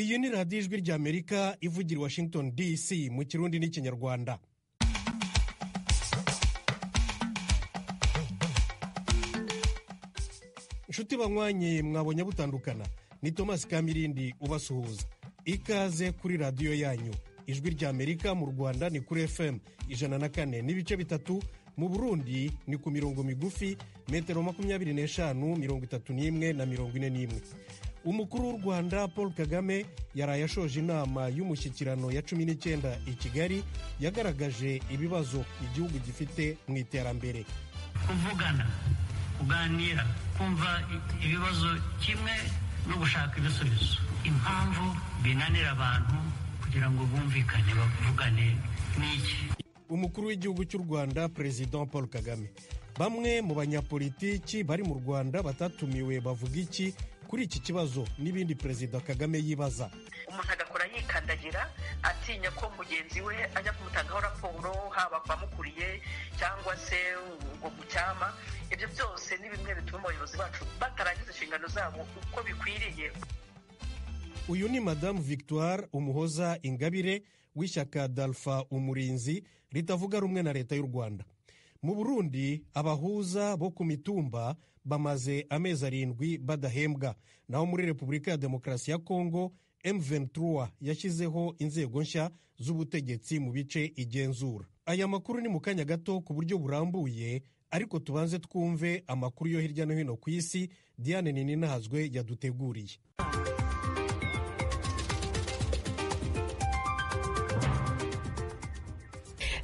Iyi ni Radiyo Ijwi ry'Amerika ivugira i Washington DC mu Kirundi n'Ikinyarwanda. Inshuti banywanye, mwabonye butandukana, ni Thomas Kamirindi ubasuhuza. Ikaze kuri radiyo yanyu Ijwi ry'Amerika. Mu Rwanda ni kuri FM 104.3, mu Burundi ni ku mirongo migufi metero 25, 31 na 41. Umukuru w'u Rwanda Paul Kagame yaraye ashoje inama y'umushyikirano ya 19 i Kigali. Yagaragaje ibibazo igihugu gifite mu iterambere. Kuvugana, kuganira, kumva ibibazo kimwe no gushaka ibisubizo. Impamvu binanira abantu kugira ngo bumvikane, bavugane, n'iki? Umukuru w'igihugu cy'u Rwanda, Perezida Paul Kagame. Bamwe mu banyapolitiki bari mu Rwanda batatumiwe bavuga iki kuri iki kibazo n'ibindi Perezida Kagame yibaza? Umuntu agakora yikandagira, atinya ko mugenzi we ajya kumutangaho raporo, haba bamukuriye cyangwa se ngo mu cyama. Ibyo byose ni bimwe bituma abayobozi bacu batarangiza inshingano zabo uko bikwiriye. Uyu ni Madamu Victoire Umuhoza Ingabire w'ishyaka Dalfa Umurinzi ritavuga rumwe na Leta y'u Rwanda. Mu Burundi, abahuza bo ku mitumba bamaze amezi 7 badahembwa. Naho muri Repubulika ya Demokarasi ya Kongo, M23 yashyizeho inzego nshya z'ubutegetsi mu bice igenzura. Aya makuru ni mu kanya gato ku buryo burambuye, ariko tubanze twumve amakuru yo hirya no hino ku isi Diane Nininahazwe yaduteguriye.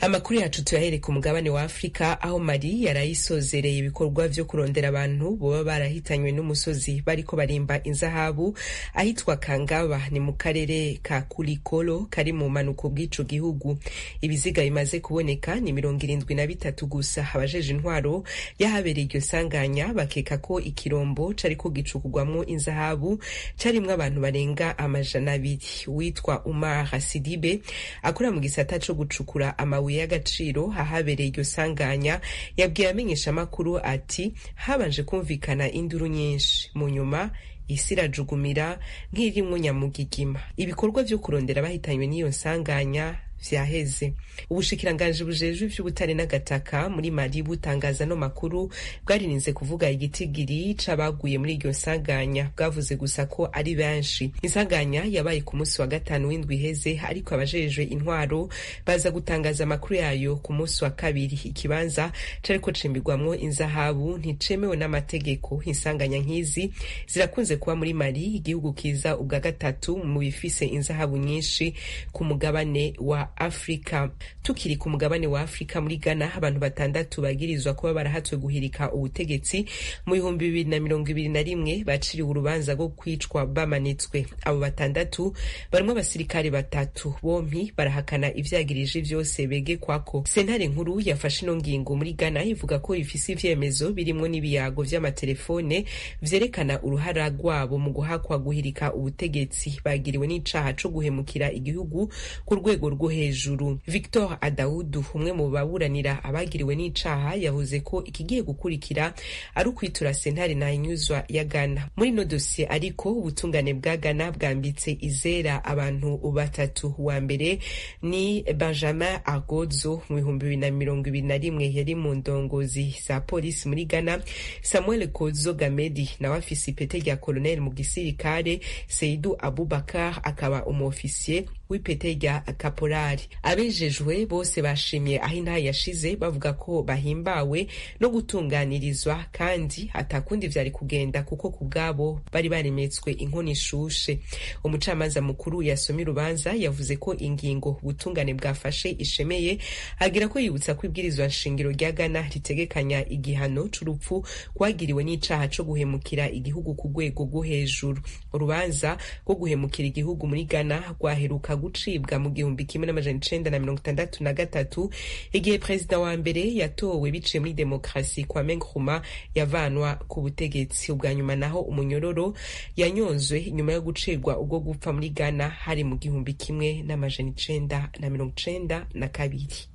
Amakuru yacu tuyahereka umugabane wa Afurika, aho Mali yarayisozereye ibikorwa vyo kurondera abantu boba barahitanywe n'umusozi bariko barimba inzahabu ahitwa Kangaba, ni mu karere ka Kulikoro kari mu manuko bw'ico gihugu. Ibiziga bimaze kuboneka ni 73 gusa. Abajeje intwaro yahabereye iryo sanganya bakeka ko ikirombo cariko gicukugwamwo inzahabu carimwo abantu barenga 200. Witwa Umar Sidibe akora mu gisata co gucukura amabuye y'agaciro ahabereye iryo sanganya yabwiye amenyeshamakuru ati: "Habanje kumvikana induru nyinshi, mu nyuma isi irajugumira nk'irimwo nyamugigima." Ibikorwa vyo kurondera bahitanywe n'iyo nsanganya vyaheze. Ubushikiranganji bujejwe ivy'ubutare n'agataka muri Mali butangaza no makuru bwaririnze kuvuga igitigiri c'abaguye muri iryo nsanganya, bwavuze gusa ko ari benshi. Insanganya yabaye ku munsi wa gatanu w'indwi iheze, ariko abajejwe intwaro baza gutangaza amakuru yayo ku munsi wa kabiri. Ikibanza cariko cimbirwamwo inzahabu nticemewe n'amategeko. Insanganya nk'izi zirakunze kuba muri Mali, igihugu kiza ubwa gatatu mu bifise inzahabu nyinshi ku mugabane wa Afrika. Tukiri ku mugabane wa Afrika, muri Ghana abantu batandatu bagirizwa kuba barahatswe guhirika ubutegetsi mu 2021 baciriwe urubanza rwo kwicwa bamanitswe. Abo batandatu barimo abasirikare batatu. Bompi barahakana ivyagirije vyose begekwako. Sentare nkuru yafashe ino ngingo muri Ghana ivuga ko ifise ivyemezo birimwo n'ibiyago vy'amatelefone vyerekana uruhara rwabo mu guhakwa guhirika ubutegetsi. Bagiriwe n'icaha co guhemukira igihugu ku rwego rwo hejuru. Victor Adaudu, umwe mu baburanira abagiriwe n'icaha, yavuze ko ikigiye gukurikira ari ukwitura sentare ntahinyuzwa ya Ghana muri ino dosiye. Ariko ubutungane bwa Ghana bwambitse izera abantu batatu. Wa mbere ni Benjamin Agodzo, mu 2021 yari mu ndongozi za polisi muri Ghana. Samuel Kozo Gamedi nawe afise ipete rya colonel mu gisirikare. Seidu Abubakar akaba umuofisiye w'ipete rya kaporari. Abejejwe bose bashimye aho intahe yashize, bavuga ko bahimbawe no gutunganirizwa kandi atakundi vyari kugenda, kuko ku bwabo bari baremetswe inkono ishushe. Umucamanza mukuru yasomye urubanza yavuze ko ingingo ubutungane bwafashe ishemeye, agira ko yibutsa ko ibwirizwa nshingiro rya Ghana ritegekanya igihano c'urupfu kwagiriwe n'icaha co guhemukira igihugu ku rwego rwo hejuru. Urubanza rwo guhemukira igihugu muri Ghana rwaheruka gucibwa mu 1963, igihe perezida wa mbere yatowe biciye muri demokarasi, Kwame Nkrumah, yavanwa ku butegetsi. Ubwa nyuma naho umunyororo yanyonzwe nyuma yo gucirwa ubwo gupfa muri Ghana hari mu 1992.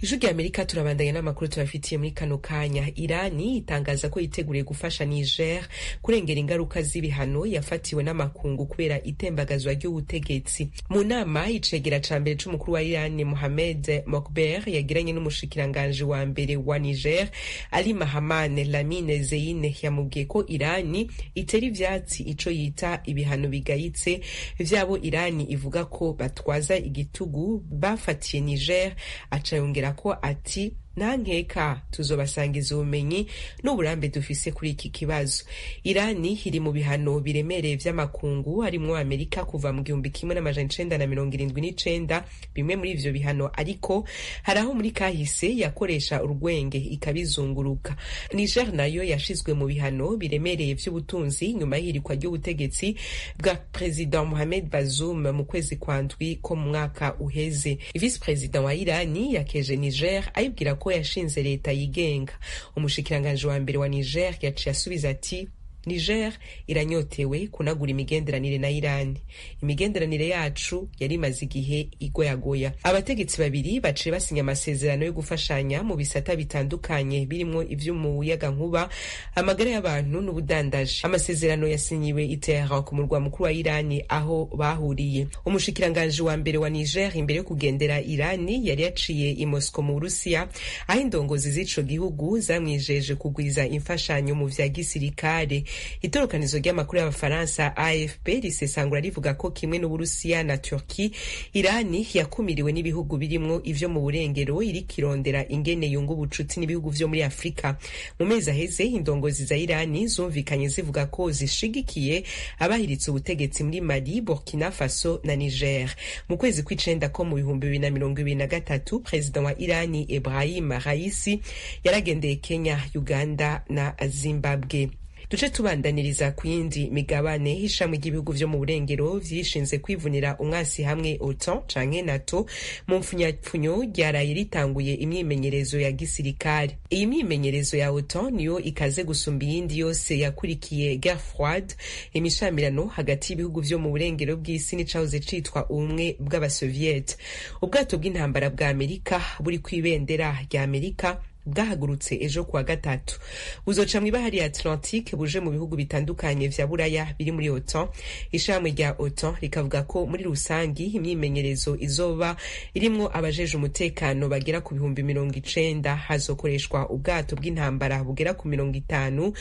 Ijwi rya Amerika, turabandanya n'amakuru tubafitiye muri kano kanya. Irani itangaza ko yiteguriye gufasha Niger kurengera ingaruka z'ibihano yafatiwe n'amakungu kubera itembagazwa ry'ubutegetsi. Mu nama icegera ca mbere c'umukuru wa Irani Mohamed Mokber yagiranye n'umushikiranganji wa mbere wa Niger Ali Mahamane Lamine Zeine, yamubwiye ko Irani itera ivyatsi ico yita ibihano bigayitse vyabo Irani ivuga ko batwaza igitugu bafatiye Niger. Aca yongera ko ati: "Nta nkeka tuzobasangiza ubumenyi n'uburambe dufise kuri iki kibazo." Irani iri mu bihano biremereye vy'amakungu harimwo Amerika kuva mu 1979. Bimwe muri ivyo bihano ariko hari aho muri kahise yakoresha urwenge ikabizunguruka. Niger nayo yashizwe mu bihano biremereye vy'ubutunzi nyuma y'ihirikwa ry'ubutegetsi bwa President Mohamed Bazoum mu kwezi kwa ndwi ko mu mwaka uheze. Vice President wa Irani yakeje Niger ayibwira ko yashinze leta yigenga. Umushikiranganji wa mbere wa Niger yaciye asubiza ati: "Niger iranyotewe kunagura imigenderanire na Irani. Imigenderanire yacu yari imaze igihe igoyagoya." Abategetsi babiri baciye basinya amasezerano yo gufashanya mu bisata bitandukanye birimwo ivy'umuyagankuba, amagara y'abantu n'ubudandaji. Amasezerano yasinyiwe i Tehran, ku murwa mukuru wa Irani, aho bahuriye. Umushikiranganji wa mbere wa Niger imbere yo kugendera Irani yari yaciye i Moscow mu Burusiya, aho indongozi z'ico gihugu zamwijeje kugwiza imfashanyo mu vya gisirikare. Itorokanizo ry'amakuru y'Abafaransa AFP risesangura rivuga ko kimwe n'Uburusiya na Turki, Irani yakumiriwe n'ibihugu birimwo ivyo mu burengero, iriko irondera ingene yunga ubucuti n'ibihugu vyo muri Afurika. Mu mezi aheze indongozi za Irani zumvikanye zivuga ko zishigikiye abahiritse ubutegetsi muri Mali, Burkina Faso na Niger. Mu kwezi kw'icenda ko mu 2023, Perezida wa Irani Ebrahim Raisi yaragendeye Kenya, Uganda na Zimbabwe. Duce tubandaniriza ku yindi migabane. Ishami ry'ibihugu vyo mu burengero vyishinze kwivunira umwasi hamwe, OTAN canke NATO mu mfunyapfunyo, ryaraye ritanguye imyimenyerezo ya gisirikare. Iyi myimenyerezo ya OTAN niyo ikaze gusumba iyindi yose yakurikiye guerre froide, imishamirano hagati y'ibihugu vyo mu burengero bw'isi n'icahoze citwa Ubumwe bw'Abasoviete. Ubwato bw'intambara bwa Amerika buri kw'ibendera rya Amerika bwahagurutse ejo kuwa gatatu, buzoca mw'ibahari ya Atlantique buje mu bihugu bitandukanye vya Buraya biri muri OTAN. Ishami rya OTAN rikavuga ko muri rusangi imyimenyerezo izoba irimwo abajeje umutekano bagera ku 90,000. Hazokoreshwa ubwato bw'intambara bugera ku 50,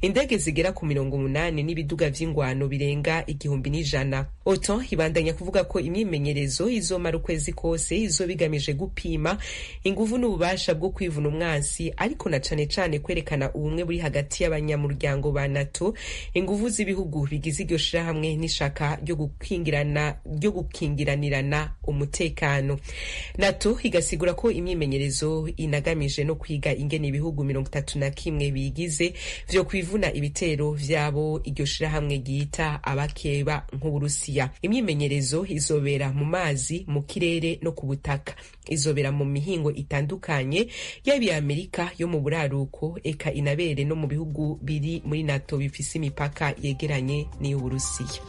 indege zigera ku 80 n'ibiduga vy'ingwano birenga 1,100. OTAN ibandanya kuvuga ko imyimenyerezo izomara ukwezi kose izoba igamije gupima inguvu n'ububasha bwo kwivuna umwansi, ariko na cane cane kwerekana ubumwe buri hagati y'abanyamuryango ba NATO, inguvu z'ibihugu bigize iryo shirahamwe n'ishaka ryo gukingirana, ryo gukingiranirana umutekano. NATO igasigura ko imyimenyerezo inagamije no kwiga ingene ibihugu 31 bigize vyo kwivuna ibitero vyabo iryo shirahamwe ryita abakeba nk'Uburusiya. Imyimenyerezo izobera mu mazi, mu kirere no ku butaka. Izobera mu mihingo itandukanye, yaba iya Amerika yo mu buraruko, eka inabere no mu bihugu biri muri NATO bifise imipaka yegeranye n'iy'Uburusiya.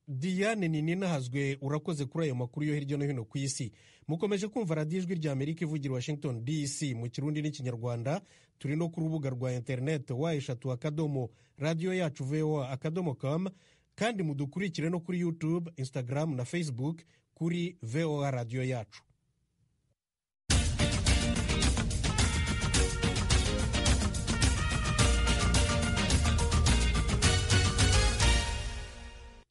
Diane Nininahazwe, urakoze kuri ayo makuru yo hirya no hino ku isi. Mukomeje kumva Radiyo Ijwi rya Amerika ivugira Washington DC mu Kirundi n'Ikinyarwanda. Turi no ku rubuga rwa interineti www.radioyacuvoa.com, kandi mudukurikire no kuri YouTube, Instagram na Facebook kuri VOA Radiyo Yacu.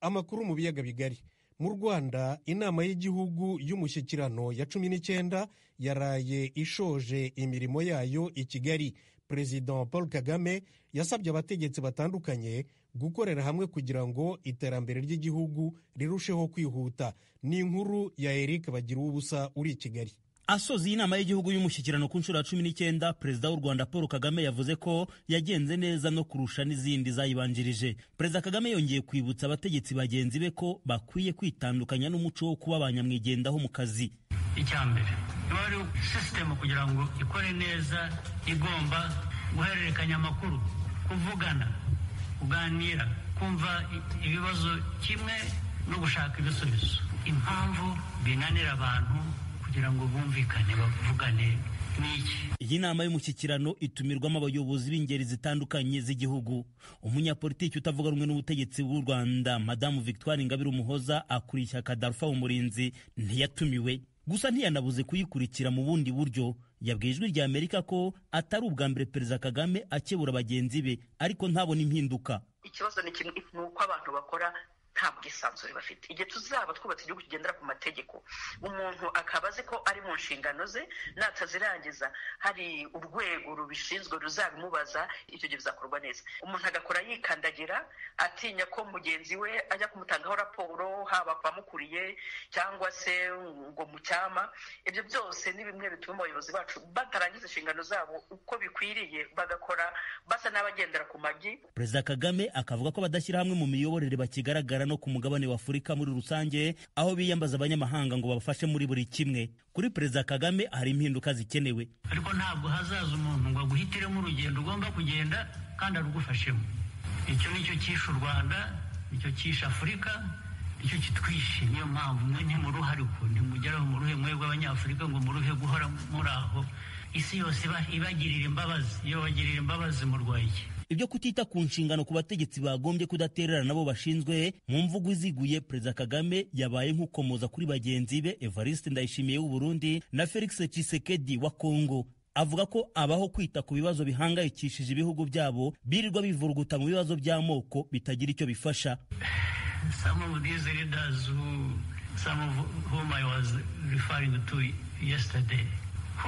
Amakuru mu biyaga bigari. Mu Rwanda, Inama y'Igihugu y'Umushyikirano ya 19 yaraye ishoje imirimo yayo i Kigali. Perezida Paul Kagame yasabye abategetsi batandukanye gukorera hamwe kugira ngo iterambere ry'igihugu rirusheho kwihuta. Ni inkuru ya Eric Bagiruwubusa uri i Kigali. Asoza inama y'Igihugu y'Umushyikirano ku nshuro ya 19, Perezida w'u Rwanda Paul Kagame yavuze ko yagenze neza no kurusha n'izindi zayibanjirije. Perezida Kagame yongeye kwibutsa abategetsi bagenzi be ko bakwiye kwitandukanya n'umuco wo kuba abanyamwigendaho mu kazi. Icya mbere, niba ari sisitemu kugira ngo ikore neza igomba guhererekanya amakuru, kuvugana, Kuganira, kumva ibibazo kimwe no gushaka ibisubizo. Impamvu binanira abantu kugira ngo bumvikane, bavugane n'iki? Iyi nama y'umushyikirano itumirwamo abayobozi b'ingeri zitandukanye z'igihugu. Umunyapolitiki utavuga rumwe n'ubutegetsi bw'u Rwanda, Madamu Victoire Ingabire Umuhoza, akuriye ishyaka Dalfa Umurinzi, ntiyatumiwe. Gusa ntiyanabuze kuyikurikira mu bundi buryo. Yabwiye Ijwi rya Amerika ko atari ubwa mbere Perezida Kagame akebura bagenzi be, ariko ntabona impinduka. Ikibazo ni kimwe, ni uko abantu bakora nta bwisanzure bafite. Igihe tuzaba twubatse igihugu kigendera ku mategeko, umuntu akaba azi ko ari mu nshingano ze, natazirangiza hari urwego rubishinzwe ruzabimubaza, icyo gihe bizakorwa neza. Umuntu agakora yikandagira, atinya ko mugenzi we ajya kumutangaho raporo, haba ku bamukuriye cyangwa se ngo mu cyama. Ibyo byose ni bimwe bituma abayobozi bacu batarangiza inshingano zabo uko bikwiriye, bagakora basa n'abagendera ku magi. Perezida Kagame akavuga ko badashyira hamwe mu miyoborere bakigaragara no ku mugabane wa Afurika muri rusange, aho biyambaza abanyamahanga ngo babafashe muri buri kimwe. Kuri Perezida Kagame hari impinduka zikenewe. Ariko ntabwo hazaza umuntu ngo aguhitiremo urugendo ugomba kugenda kandi arugufashemo. Icyo nicyo cyishe u Rwanda, nicyo cyishe Afurika, nicyo kitwishe. Niyo mpamvu mwe ntimuruhare uko ntimugeraho muruhe mwebwe Abanyafurika ngo muruhe guhora muri aho. Isi yose ibagirira imbabazi, iyo bagirira imbabazi murwaye iki? Ibyo kutita ku nshingano ku bategetsi bagombye kudatererana nabo bashinzwe, mu mvugo iziguye Perezida Kagame yabaye nk'ukomoza kuri bagenzi be Evariste Ndayishimiye w'u Burundi na Felix Tshisekedi wa Kongo. Avuga ko abaho kwita ku bibazo bihangayikishije ibihugu byabo birirwa bivuruguta mu bibazo by'amoko bitagira icyo bifasha. Some of these leaders who, some of whom I was referring to yesterday,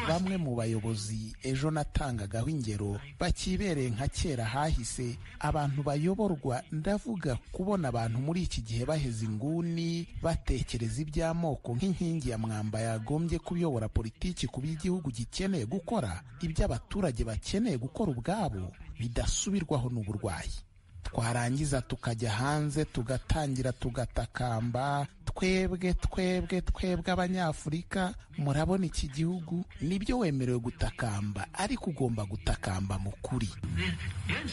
Bamwe mu bayobozi ejo natangagaho ingero bakibereye nka kera hahise. Abantu bayoborwa, ndavuga kubona abantu muri iki gihe baheze inguni, batekereza iby'amoko nk'inkingi ya mwamba yagombye kuyobora politiki ku by'igihugu gikeneye gukora, ibyo abaturage bakeneye gukora ubwabo bidasubirwaho n'uburwayi. Twarangiza tukajya hanze tugatangira tugatakamba, twebwe twebwe twebwe Abanyafurika, murabona iki gihugu. Nibyo, wemerewe gutakamba, ariko ugomba gutakamba mu kuri. Yes,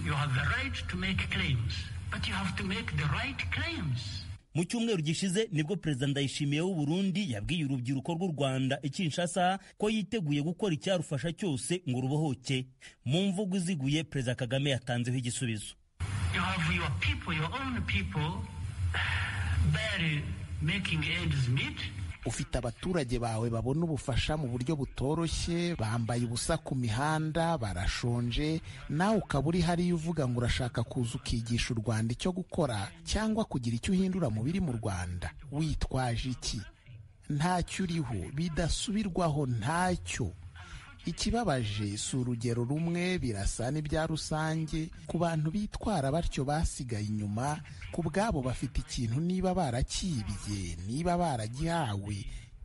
you have the right to make claims, but you have to make the right claims. Mu cyumweru gishize nibwo Perezida Ndayishimiye w'u Burundi yabwiye urubyiruko rw'u Rwanda i Kinshasa ko yiteguye gukora icyarufasha cyose ngo rubohoke. Mu mvugo iziguye Perezida Kagame yatanzeho igisubizo. You have your people, your own people, barely making ends meet. Ufite abaturage bawe babona ubufasha mu buryo butoroshye, bambaye ubusa ku mihanda, barashonje, nawe ukaba uri hariya uvuga ngo urashaka kuza ukigisha u Rwanda icyo gukora cyangwa kugira icyo uhindura mu biri mu Rwanda. Witwaje iki? Ntacyo uriho, bidasubirwaho, ntacyo. Ikibabaje si urugero rumwe, birasa n'ibya rusange ku bantu bitwara batyo basigaye inyuma. Ku bwabo bafite ikintu, niba barakibye, niba baragihawe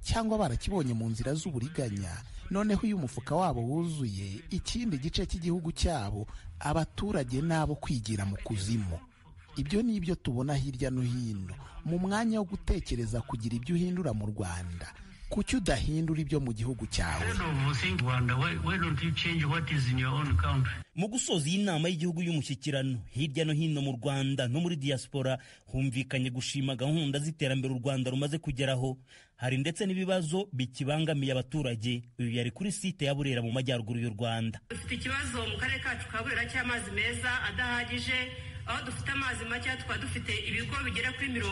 cyangwa barakibonye mu nzira z'uburiganya. Noneho iyo umufuka wabo wuzuye, ikindi gice cy'igihugu cyabo, abaturage n'abo kwigira mu kuzimu. Ibyo ni ibyo tubona hirya no hino. Mu mwanya wo gutekereza kugira ibyo uhindura mu Rwanda, kuki udahindura ibyo mu gihugu cyawe? Mu gusoza iyi nama y'igihugu y'umushyikirano, hirya no hino mu Rwanda no muri diaspora humvikanye gushima gahunda z'iterambere u Rwanda rumaze kugeraho. Hari ndetse n'ibibazo bikibangamiye abaturage. Uyu yari kuri site ya Burera mu majyaruguru y'u Rwanda. Dufite ikibazo mu karere kacu ka Burera cy'amazi meza adahagije, aho dufite amazi make. Tukaba dufite ibigo bigera kuri 40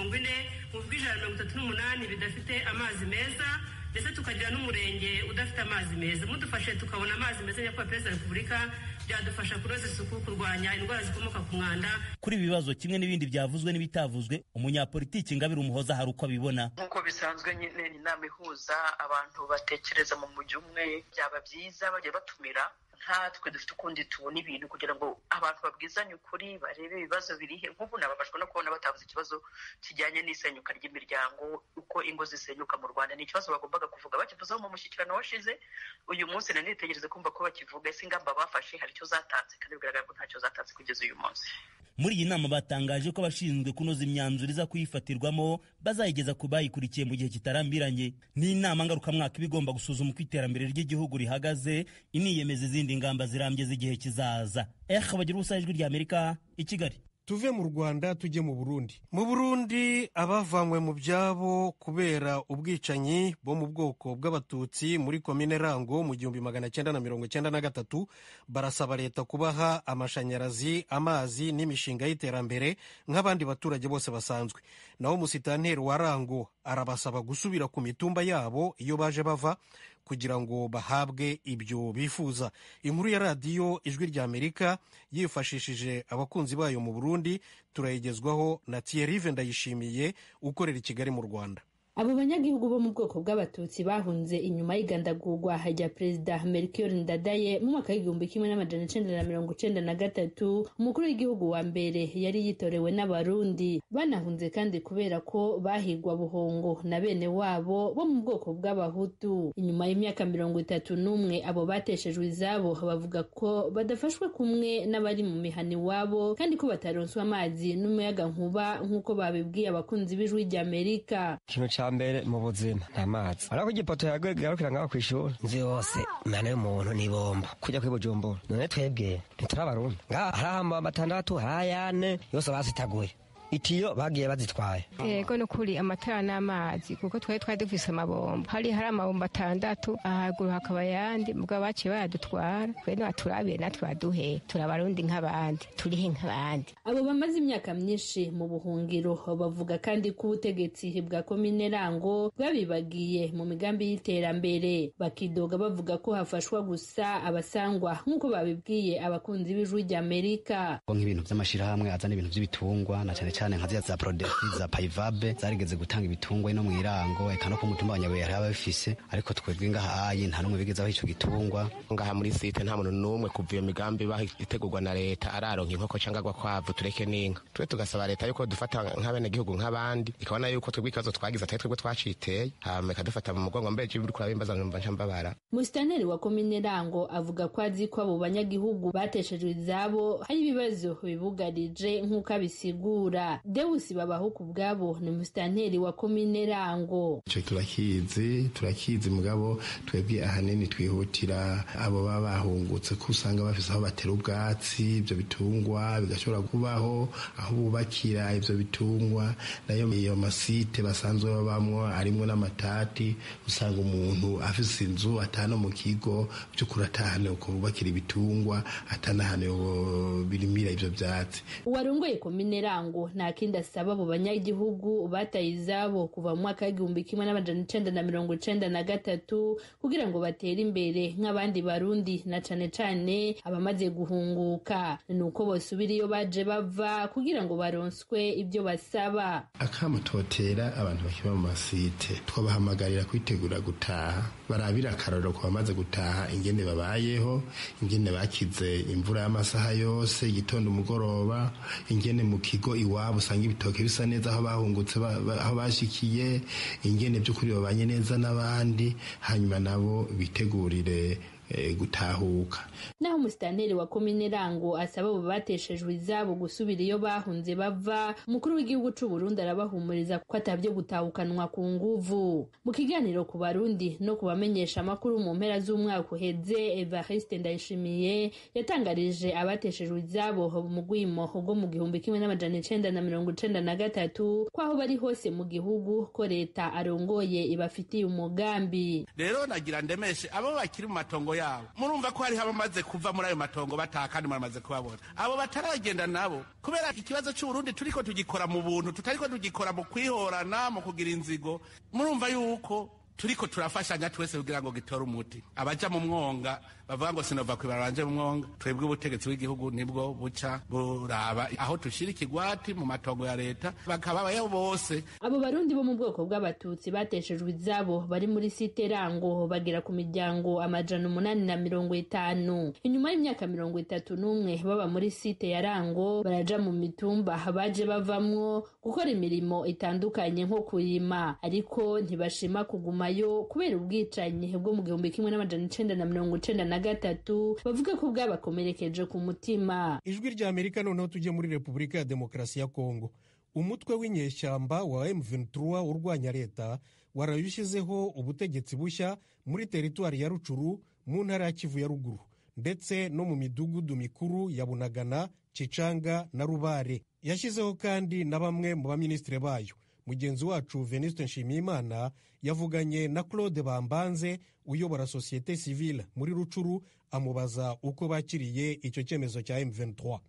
mu 138 bidafite amazi meza, ndetse tukagira n'umurenge udafite amazi meza. Mudufashe tukabona amazi meza, nyakubahwa Perezida wa Repubulika, byadufasha kunoza isuku, kurwanya indwara zikomoka ku mwanda. Kuri ibi bibazo kimwe n'ibindi byavuzwe n'ibitavuzwe, umunyapolitiki Ingabire Umuhoza hari uko abibona. Nk'uko bisanzwe nyine, ni inama ihuza abantu batekereza mu mujyi umwe. Byaba byiza bagiye batumira nkatwe dufite ukundi tubona ibintu, kugira ngo abantu babwizanye ukuri, barebe ibibazo birihe. Nk'ubu nababajwe no kubona batavuze ikibazo kijyanye n'isenyuka ry'imiryango, uko ingo zisenyuka mu Rwanda. Ni ikibazo bagombaga kuvuga, bakivuzeho mu mushyikirano washize. Uyu munsi nanitegereze kumva ko bakivuga. Ese ingamba bafashe hari icyo zatanze? Kandi bigaragara ko ntacyo zatanze kugeza uyu munsi. Muri iyi nama batangaje ko abashinzwe kunoza imyanzuro iza kuyifatirwamo bazayigeza ku bayikurikiye mu gihe kitarambiranye. Ni inama ngarukamwaka iba igomba gusuzuma uko iterambere ry'igihugu rihagaze, iniyemeza izindi n'izindi ngamba zirambye z'igihe kizaza. Bagira ubusa, Ijwi rya Amerika i Kigali. Tuve mu Rwanda tujye mu Burundi. Mu Burundi, abavanywe mu byabo kubera ubwicanyi bo mu bwoko bw'Abatutsi muri Komine Rango mu 1993 barasaba leta kubaha amashanyarazi, amazi n'imishinga y'iterambere nk'abandi baturage bose basanzwe. Naho umusitanteri wa Rango arabasaba gusubira ku mitumba yabo iyo baje bava kugira ngo bahabwe ibyo bifuza. Inkuru ya Radiyo Ijwi rya Amerika yifashishije abakunzi bayo mu Burundi turayigezwaho na Thierry Ndayishimiye ukorera i Kigali mu Rwanda. Abo banyagihugu bo mu bwoko bw'Abatutsi bahunze inyuma y'igandagurwa rya Perezida Melchior Ndadaye mu mwaka w'1993, umukuru w'igihugu wa mbere yari yitorewe n'Abarundi, banahunze kandi kubera ko bahigwa buhongo na bene wabo bo mu bwoko bw'Abahutu. Inyuma y'imyaka 31, abo bateshejwe izabo bavuga ko badafashwe kumwe n'abari mu mihana iwabo, kandi ko bataronswa amazi n'umuyaga nkuba nk'uko babibwiye abakunzi b'Ijwi ry'Amerika. Mbere mu buzima nta mazi, ariko igipoto yagarukira ngaho kw'ishuri nzi yose imana y'umuntu nibomba kujya kuri Bujumbura. None twebwe ntiturabarundi? Ngaha hari amabomba atandatu, hari ayane yose basitaguye, itiyo bagiye bazitwaye. Yego, ni ukuri, amatara n'amazi, kuko twari dufise amabombo, hari amabombo atandatu, ahaguru hakaba ayandi, mugabo baciye bayadutwara. Twe nibaturabiye natwe baduhe, turabarundi nk'abandi, turihe nk'abandi. Abo bamaze imyaka myinshi mu buhungiro bavuga kandi ko ubutegetsi bwa Komine Rango bwabibagiye mu migambi y'iterambere, bakidoga bavuga ko hafashwa gusa abasangwa, nk'uko babibwiye abakunzi b'Ijwi ry'Amerika. Nk'ibintu by'amashirahamwe azana ibintu by'ibitungwa, na cyane cyane nka ziriya za Prodefi, za Payivabe, zarigeze gutanga ibitungwa ino mw'irango, eka no ku mutumba wa Nyabuye hariho ababifise, ariko twebwe ngaha ayi nta n'umwe bigezaho ico gitungwa. Ngaha muri site nta muntu n'umwe kuva iyo migambi ibaho itegurwa na leta araronka inkoko cyangwa agakwavu, tureke n'inka. Twe tugasaba leta yuko dufata nk'abenegihugu nk'abandi, ikabona yuko twebwe ikibazo twagize atari twebwe twaciteye, hama ikadufata mu mugongo. Mbere uriko urabimbaza numva nca mbabara. Musitanteri wa Komine Rango avuga ko azi ko abo banyagihugu bateshejwe izabo hari ibibazo bibugarije, nk'uko abisigura. Deusi Babaho ku bwabo ni musitanteri wa Komine Rango. Ico turakizi, mugabo twebwe ahanini twihutira abo baba bahungutse, ko usanga bafise aho batera ubwatsi ivyo bitungwa bigashobora kubaho, aho bubakira ivyo bitungwa. Nayo iyo masite basanzwe babamwo arimwo n'amatati, usanga umuntu afise inzu atano mu kigo vy'ukuri, atahane uko bubakira ibitungwa, atanahane birimira ivyo vyatsi. Uwarongoye Komine Rango nta kindi asaba abo banyagihugu bataye izabo kuva mu mwaka w'1993 kugira ngo batere imbere nk'abandi Barundi, na cane cane abamaze guhunguka, ni uko bosubira iyo baje bava kugira ngo baronswe ibyo basaba. Akamo totera abantu bakiba mu masite, twabahamagarira kwitegura gutaha, barabira akarorero ku bamaze gutaha ingene babayeho, ingene bakize imvura y'amasaha yose, igitondo, umugoroba, ingene mu kigo iwabo usanga ibitoke bisa neza aho bahungutse, aho bashikiye, ingene by'ukuri babanye neza n'abandi, hanyuma nabo bitegurire gutahuka. Naho umusitanteri wa Komine Rango asaba abo bateshejwe izabo gusubira iyo bahunze bava, umukuru w'igihugu c'u Burundi arabahumuriza ko atabyo gutahukanwa ku nguvu. Mu kiganiro ku Barundi no kubamenyesha amakuru mu mpera z'umwaka uheze, Evariste Ndayishimiye yatangarije abateshejwe izabo mu rwimo rwo mu 1993 ko aho bari hose mu gihugu ko leta arongoye ibafitiye umugambi. Rero nagira ndemeshe abo bakiri mu matongo yabo, murumva ko hariho abamaze kuva muri ayo matongo bataha, kandi muramaze kubabona. Abo bataragenda nabo, kubera ikibazo c'Uburundi turiko tugikora mu buntu, tutariko tugikora mu kwihorana, mu kugira inzigo, murumva yuko turiko turafashanya twese kugira ngo gitore umuti. Abaja mu mwonga bavuga ngo sinova kwibaranje mu mwonga, twebwe ubutegetsi bw'igihugu nibwo buca buraba aho tushira ikigwati mu matongo ya leta, bakababayo bose. Abo Barundi bo mu bwoko bw'Abatutsi bateshejwe izabo bari muri site Rango bagera ku miryango 850. Inyuma y'imyaka 31 baba muri site ya Rango, baraja mu mitumba baje bavamwo gukora imirimo itandukanye nko kurima, ariko ntibashima kugumayo kubera ubwicanyi bwo mu 1993 bavuga ko bwabakomerekeje ku mutima. Ijwi rya Amerika. Noneho tujye muri Repubulika ya Demokarasi ya Kongo. Umutwe w'inyeshyamba wa M23 urwanya leta warayushyizeho ubutegetsi bushya muri teritwari ya Rucuru mu ntara ya Kivu ya Ruguru. ndetse no mu midugudu mikuru ya Bunagana, Kicanga na Rubare. Yashyizeho kandi na bamwe mu baminisitiri bayo. Mugenzi wacu Venuste Nshimiyimana yavuganye na Claude Bambanze uyobora sosiyete sivile muri Rucuru, amubaza uko bakiriye icyo cyemezo cya M23.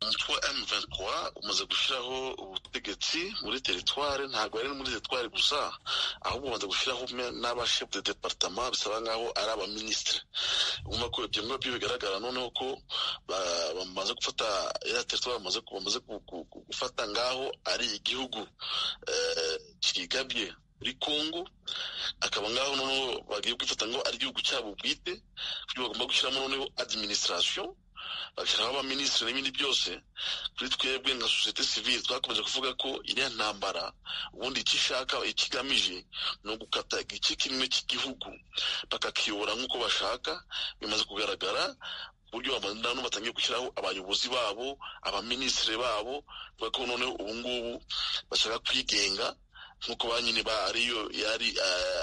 Umutwe wa M23 umaze gushyiraho ubutegetsi muri teritware, ntabwo ari muri teritware gusa, ahubwo umaze gushyiraho n'abashefu de departement, bisaba nkaho ari abaminisitiri. Urumva ko ibyo ngibyo bigaragara noneho ko bamaze gufata ya teritware, bamaze gufata ngaho ari igihugu kigabye muri Kongo, akaba ngaho noneho bagiye kwifata ngo ari igihugu cyabo bwite, kuko bagomba gushyiramo noneho administration, bagashyiraho abaminisitiri n'ibindi byose. Kuri twebwe nka sosiyete sivile twakomeje kuvuga ko iriya ntambara ubundi icyo ishaka, ikigamije ni ugukata igice kimwe cy'igihugu bakakiyobora nk'uko bashaka. Bimaze kugaragara ku buryo batangiye gushyiraho abayobozi babo, abaminisitiri babo, bavuga ko noneho ubu ngubu bashaka kwigenga nk'uko ba nyine ariyo yari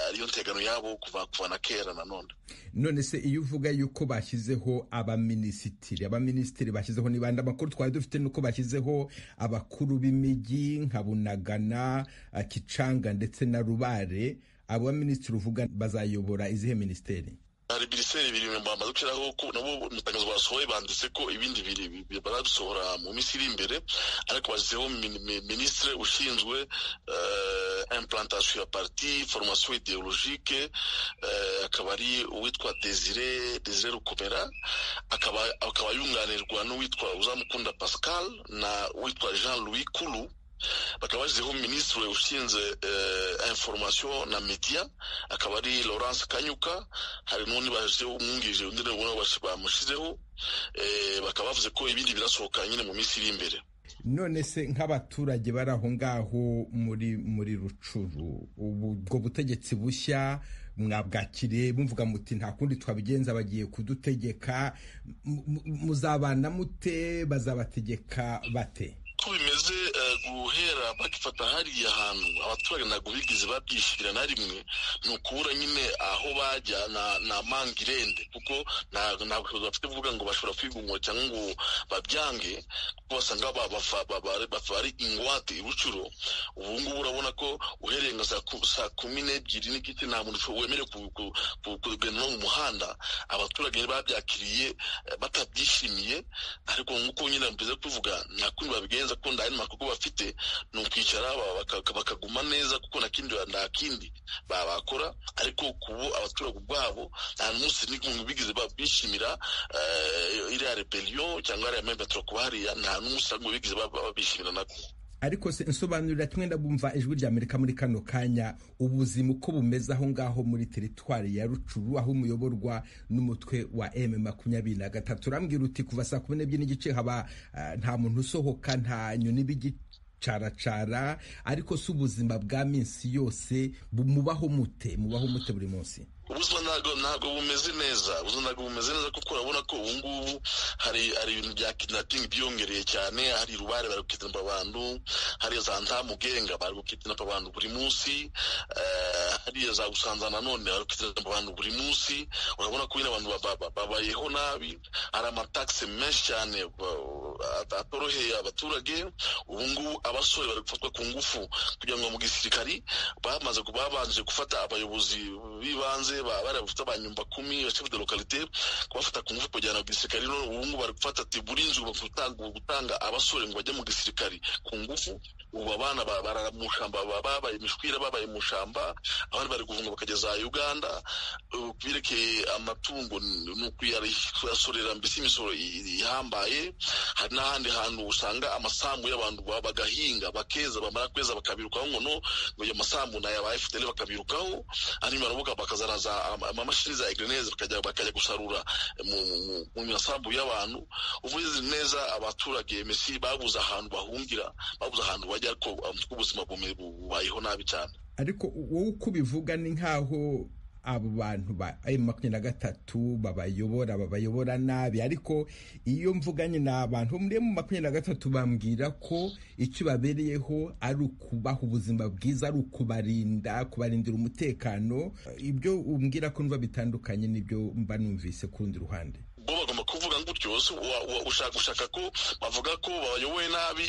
ariyo ntegano yabo kuva na kera nanone. None se iyo uvuga yuko bashyizeho abaminisitiri bashyizeho ni bande? Amakuru twari dufite nuko bashyizeho abakuru b'imijyi nka Bunagana, Kicanga ndetse na Rubare. Abo baminisitiri uvuga bazayobora izihe minisiteri? Hari minisiteri ibiri bamaze gushyiraho, ko nabo mu itangazo basohoye banditse ko ibindi bibiri barabisohora mu minsi iri imbere, ariko bashyizeho minisitiri ushinzwe implantation ya parti, formation idéologique, akaba ari uwitwa Desire Rukomera, akaba yunganirwa n'uwitwa Uzamukunda Pascal na uwitwa Jean Louis Kulu. Bakaba bashyizeho minisitiri ushinzwe information na media, akaba ari Laurence Kanyuka. Hari n'undi bashyizeho umwungirije, undi nabo bamushyizeho. Bakaba bavuze ko ibindi birasohoka nyine mu minsi iri imbere. None se nk'abaturage bari aho ngaho muri Rucuru, ubwo butegetsi bushya mwabwakiriye muvuga muti nta kundi twabigenza, bagiye kudutegeka, muzabana mute, bazabategeka bate? Ko bimeze guhera bagifata hariya hantu, abaturage ntabwo bigeze babyishyira na rimwe. Ni ukubura nyine aho bajya na mangirende, kuko nta bushobozi bafite kuvuga ngo bashobora kwigumura cyangwa ngo babyange, kuko basanga ari ingwate i Rucuro. Ubu ngubu urabona ko uhereye nka saa 12:30 nta muntu wemerewe kugenda no mu muhanda. Abaturage babyakiriye batabyishimiye, ariko nk'uko nyine mbize kuvuga, nta kundi babigenza, ko nta makuru bafite, ni ukwicara bakaguma neza, kuko nta kindi babakora. Ariko kubu abaturage ubwabo nta munsi n'umwe bigeze bishimira iriya rebellion cyangwa iriya M23 kuba hariya, nta n'umunsi n'umwe bigeze babishimira nako. Ariko se nsobanurira tumwe, ndabumva Ijwi rya Amerika muri kano kanya, ubuzima uko bumeze aho ngaho muri teritwari ya Rucuru, aho umuyoborwa n'umutwe wa M23. Urambwira uti kuva saa 12:30 haba nta muntu usohoka, nta nyoni bigicaracara, ariko si ubuzima bwa minsi yose mubaho mute buri munsi? Ubuzima ntabwo bumeze neza, ubuzima ntabwo bumeze neza, kuko urabona ko ubu ngubu hari ibintu bya kidnapping byiyongereye cyane. Hari Rubare bari gukidnapa abantu, hari za Ntamugenga bari gukidnapa abantu buri munsi, hariya za Busanza nanone bari gukidnapa abantu buri munsi. Urabona ko nyine abantu babayeho nabi, hari amatakse menshi cyane atoroheye abaturage. Ubu ngubu abasore bari gufatwa ku ngufu kugira ngo mu gisirikari, babanje gufata abayobozi b'ibanze, bari bafite abanyumba kumi, chef de localité, kubafata ku ngufu kujyana mu gisirikari. None ubu ngubu bari gufata ati buri nzu gutanga abasore ngo bajye mu gisirikari ku ngufu. Ubu abana barara mu shamba, babaye imishwira, babaye mu shamba, abandi bari guhunga bakageza Uganda. Kubirekeye amatungo ni ukuyasorera mbese imisoro ihambaye. Hari n'ahandi hantu usanga amasambu y'abantu bagahinga bakeza, bamara kweza bakabirukaho ngo no ngo ayo masambu ni aya FDL, bakabirukaho. Hanyuma baravuga bakazana amamashini za egreneze, bakajya gusarura mu masambu y'abantu. Uvuze neza, abaturage mesi babuze ahantu bahungira, babuze ahantu bajya, ariko ubuzima bubayeho nabi cyane. Ariko wowe uko ubivuga ni nkaho abo bantu ba M23 babayobora nabi, ariko iyo mvuganye n'abantu muri M23 bambwira ko icyo babereyeho ari ukubaha ubuzima bwiza, ari ukubarinda, kubarindira umutekano. Ibyo umbwira ko numva bitandukanye n'ibyo mba numvise ku rundi ruhande. Bo gutyo, ushaka ko bavuga ko babayoboye nabi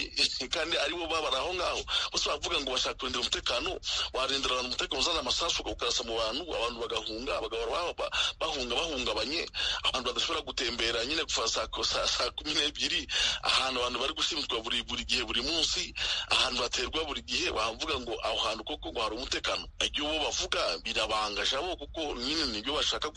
kandi aribo babara aho ngaho bose. Bavuga ngo bashaka kurindira umutekano, warindira abantu umutekano uzana amasasu ukarasa mu bantu, abantu bagahunga, bagahora bahunga bahungabanye, abantu badashobora gutembera nyine kuva saa 12, ahantu abantu bari gushimitwa buri gihe, buri munsi, ahantu baterwa buri gihe. Bavuga ngo aho hantu koko ngo hari umutekano? Ibyo bo bavuga birabangaje abo, kuko nyine nibyo bashaka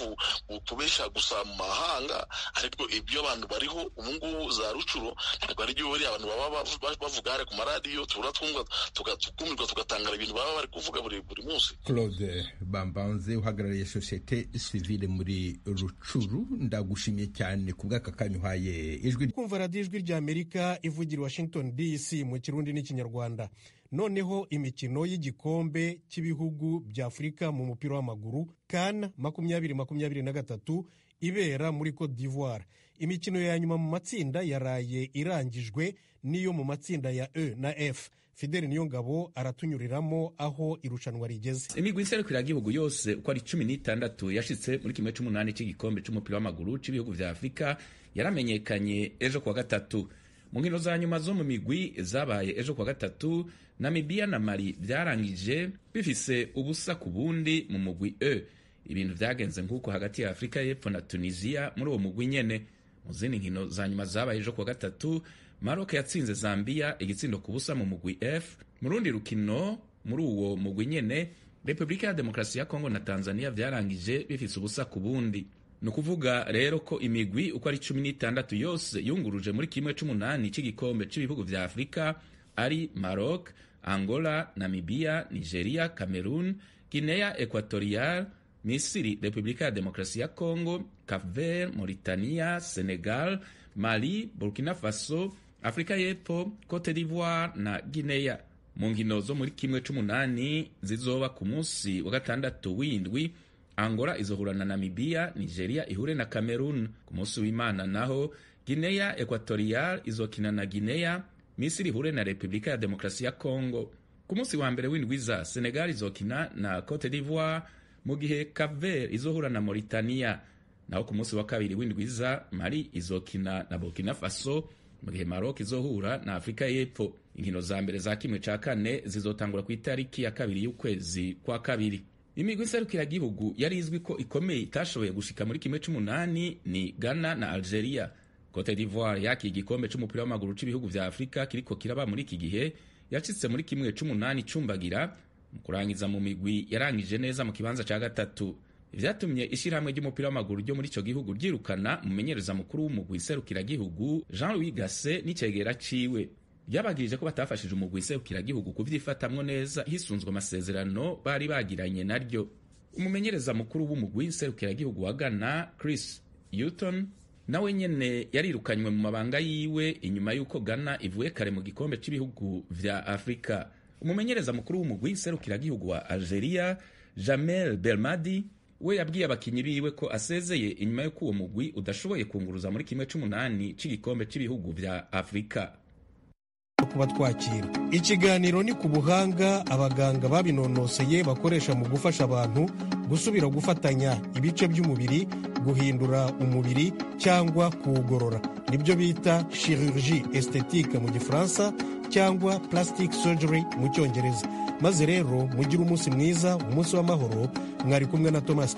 kubesha gusa mu mahanga. Ariko ibyo abantu bariho ubu ngubu za Rucuro ntabwo ari byo bariya abantu baba bavuga hariya ku maradiyo. Tubura twumva tukumirwa, tugatangara ibintu baba bari kuvuga buri munsi. Claude Bambanze, uhagarariye sosiyete sivile muri Rucuru, ndagushimiye cyane ku bw'aka kanya uhaye Ijwi. Kumva radiyo Ijwi ry'Amerika ivugira Washington DC mu Kirundi n'Ikinyarwanda. Noneho imikino y'igikombe cy'ibihugu bya Afurika mu mupira w'amaguru, CAN 2023, ibera muri Cote d'Ivoire. Imikino ya nyuma mu matsinda yaraye irangijwe, n'iyo mu matsinda ya E na F. Fideli Niyongabo aratunyuriramo aho irushanwa rigeze. Imigwi nserukiragihugu yose uko ari 16 yashitse muri 1/8 cy'igikombe c'umupira w'amaguru c'ibihugu vya Afurika yaramenyekanye ejo kuwa gatatu. Mu nkino za nyuma zo mu migwi zabaye ejo kuwa gatatu, Namibia na Mali byarangije bifise 0-0 mu mugwi E. Ibintu vyagenze nk'uko hagati ya Afurika y'Epfo na Tunisia muri uwo mugwi nyene. Mu zindi nkino za nyuma zabaye ejo kuwa gatatu, Maroc yatsinze Zambia 0-0 mu mugwi F. Mu rundi rukino muri uwo mugwi nyene, Repubulika ya Demokarasi ya Kongo na Tanzania vyarangije bifise 0-0. Ni ukuvuga rero ko imigwi uko ari 16 yose yunguruje muri 1/8 cy'igikombe cy'ibihugu vya Afurika ari Maroc, Angola, Namibia, Nigeria, Cameroon, Guinea Equatorial, Misiri, Repubulika ya Demokarasi ya Kongo, Cape-Vert, Mauritania, Senegal, Mali, Burkina Faso, Afrika y'Epfo, Cote d'Ivoire na Guinea. Mu nkino zo muri 1/8 zizoba ku munsi wa gatandatu w'indwi, Angola izohura na Namibia, Nigeria ihure na Cameroon. Ku munsi w'Imana naho, Guinea Equatorial izokina na Guinea, Misiri ihure na Repubulika ya Demokarasi ya Kongo. Ku munsi wa mbere w'indwiza, Senegal izokina na Cote d'Ivoire, mu gihe Cape-Vert izohura na Mauritania. Naho ku munsi wa kabiri w'indwiza, Mali izokina na Burkina Faso, mu gihe Maroc izohura na Afrika y'Epfo. Inkino za mbere za 1/4 zizotangura ku itariki ya 2 y'ukwezi kwa kabiri. Imigwi nserukiragihugu yari izwi ko ikomeye itashoboye gushika muri 1/8 ni Ghana na Algeria. Cote d'Ivoire yakiye igikombe c'umupira w'amaguru c'ibihugu vya Afurika kiriko kiraba muri iki gihe, yacitse muri 1/8 cumbagira mu kurangiza mu migwi yarangije neza mu kibanza ca gatatu. Vyatumye ishirahamwe ry'umupira w'amaguru ryo muri ico gihugu ryirukana umumenyereza mukuru w'umugwi nserukiragihugu Jean-Louis Gasset n'icegera ciwe. Ryabagirije ko batafashije umugwi nserukiragihugu kuvyifatamwo neza hisunzwe amasezerano bari bagiranye naryo. Umumenyereza mukuru w'umugwi nserukiragihugu wa Ghana, Chris Hughton, nawe nyene yarirukanywe mu mabanga yiwe inyuma y'uko Ghana ivuye kare mu gikombe c'ibihugu vya Afurika. Umumenyereza mukuru w'umugwi nserukiragihugu wa Algeria, Jamel Belmadi, we yabwiye abakinyi biwe ko asezeye inyuma y'uko uwo mugwi udashoboye kunguruza muri 1/8 c'igikombe c'ibihugu vya Afurika. Kuba twakira ikiganiro ni ku buhanga abaganga babinonoseye bakoresha mu gufasha abantu gusubira gufatanya ibice by'umubiri, guhindura umubiri cyangwa kuwugorora. Nibyo bita chirurgie esthétique mu Gifaransa cyangwa plastic surgery mu Cyongereza. Maze rero mugire umunsi mwiza, umunsi w'amahoro. Mwari kumwe na Thomas.